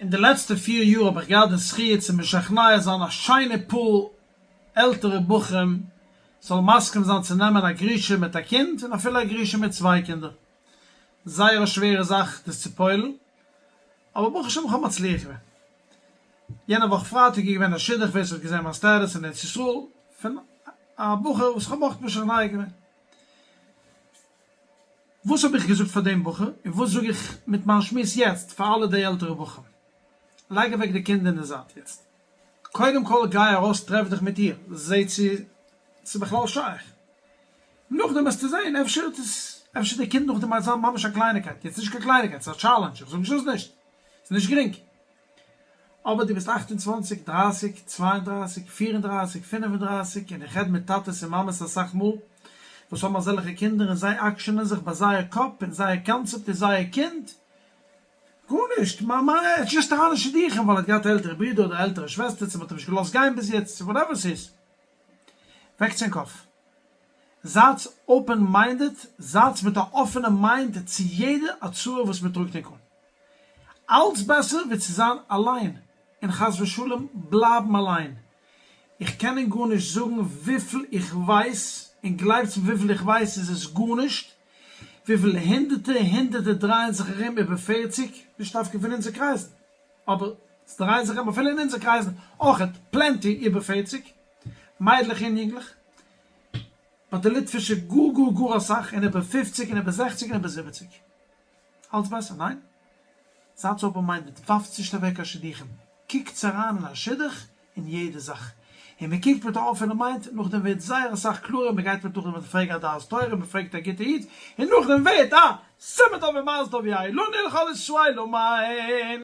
אין די לעצטע פיר יאר האב איך געהאט די זכי' צו משכנע זיין א שיינע פאר עלטערע בחורים זאלן מסכים זיין צו נעמען א גרושה מיט א קינד און אפילו א גרושה מיט צוויי קינדער. זייער א שווערע זאך דאס צו פועל'ן, אבער ברוך השם איך האב מצליח געווען. יענע וואך פרייטאג איז געווען א שידוך ווער ס'האט געזען מיין status אין ארץ ישראל פון א בחור וואס איך האב אויך משכנע געווען. וואס האב איך געזאגט פאר דעם בחור און וואס זאג איך מיט מיין שמועס יעצט פאר אלע די עלטערע בחורים? לייג אוועק די קינדער אין די זייט יעצט. קודם כל גיי ארויס טרעף דיך מיט איר, זע צו ס'איז בכלל שייך. נאכדעם וועסטו זען אפשר האט עס, אפשר די קינד נאכדעם וועט זיין ממש א קלייניקייט, יעצט נישט קיין קלייניקייט, ס'איז א challenge, איך זאג נישט אז נישט, ס'איז נישט גרינג. אבער דו ביסט 28, 30, 32, 34, 35, און איך רעד מיט טאטעס און מאמעס אסאך מאל וואס האבן אזעלכע קינדער און זיי עקשנ'ען זיך ביי זייער קאפ און זייער קאנצעפט איז זייער קינד, גארנישט, מיין מאן איז just אריין אין שידוכים ווייל ער האט געהאט עלטערע ברידער אדער עלטערע שוועסטער צו מ'האט אים נישט געלאזט גיין ביז יעצט צו whatever ס'איז. וועקטס ענק אויף. זייטס open minded, זייטס מיט א אפענע mind צו יעדע הצעה וואס מ'טראגט ענק אן. אלץ בעסער ווי צו זיין אליין און חס ושלום בלייבן אליין. איך קען ענק גארנישט זאגן וויפיל איך ווייס, און גלייבטס מיר וויפיל איך ווייס איז עס גארנישט, וויפיל הונדערטער הונדערטער דרייען זיך ארום איבער פערציג, נישט דווקא פון אונזער קרייזן, אבער ס'דרייען זיך ארום אפילו אין אונזער קרייזן אויכעט plenty איבער פערציג, מיידלעך און יונגלעך, ביי די ליטווישע גאר גאר גאר אסאך, און איבער פופציג און איבער זעכציג און איבער זיבעציג. אלץ בעסער, ניין? זייטס open minded, ווארפטס נישט אוועק קיין שידוכים, קוקטס אריין אין א שידוך אין יעדע זאך, און מען קוקט מיט א אפענע mind, נאכדעם ווערט זייער אסאך קלארער, מען גייט מיט נאכדעם מיט פרעגן א דעת תורה, מען פרעגט א גוטע איד, און נאכדעם ווערט א סימן טוב ומזל טוב יהא לנו ולכל ישראל אמן.